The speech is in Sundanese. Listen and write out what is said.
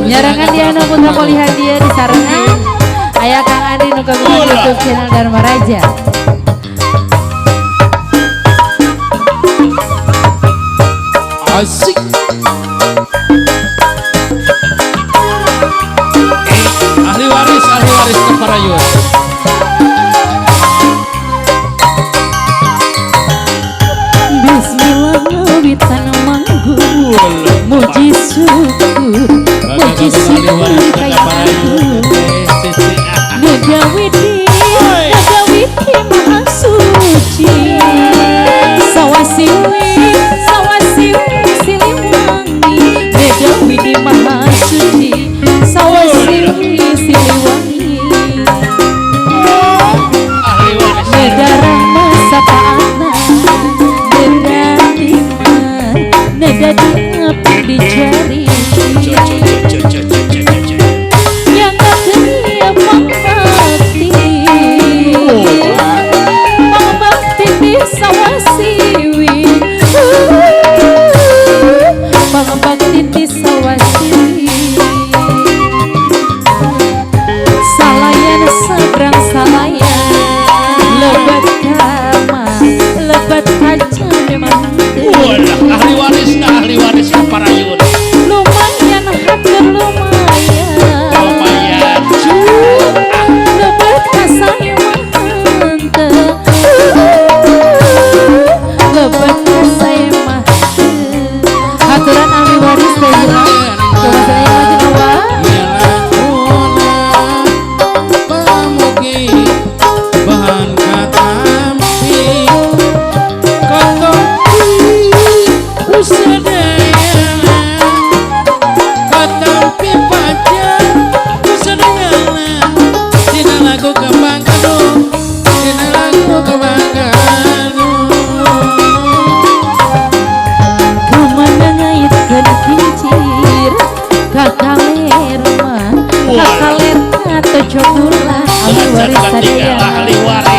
Nyarangan Diana Putra Polihadia di sarengan aya Kang Andi nu kagungan YouTube channel Dharma Raja. Asik. Ahli waris Keparayun. Bismillah ngawitan manggung muji syukur muji syukur kaya aku Nagawidi maha suci sawasiwi sawasiwi Siliwangi Nagawidi maha suci sawasiwi Siliwangi Nedarah masa paatna Neda neda diapi dicari yang dia pangbakti pangbakti di sawasiwi pangbakti di sawasiwi salayan sabrang salayan lebat kama lebat kaca memang ahli waris Keparayun lumayan hatur lumayan lumayan lebat kasaya mah henteu lebat kasaya mah haturan ahli waris teh bilang coba saya maju nawa pamugi bahan katampi katampi usadaya katampi pacar usadaya dina lagu kebanggaan dina lagu kebanggaan kamana ngaitkeun kincir ka kaler mah ka kaler katoco gula ahli waris sadaya ahli waris.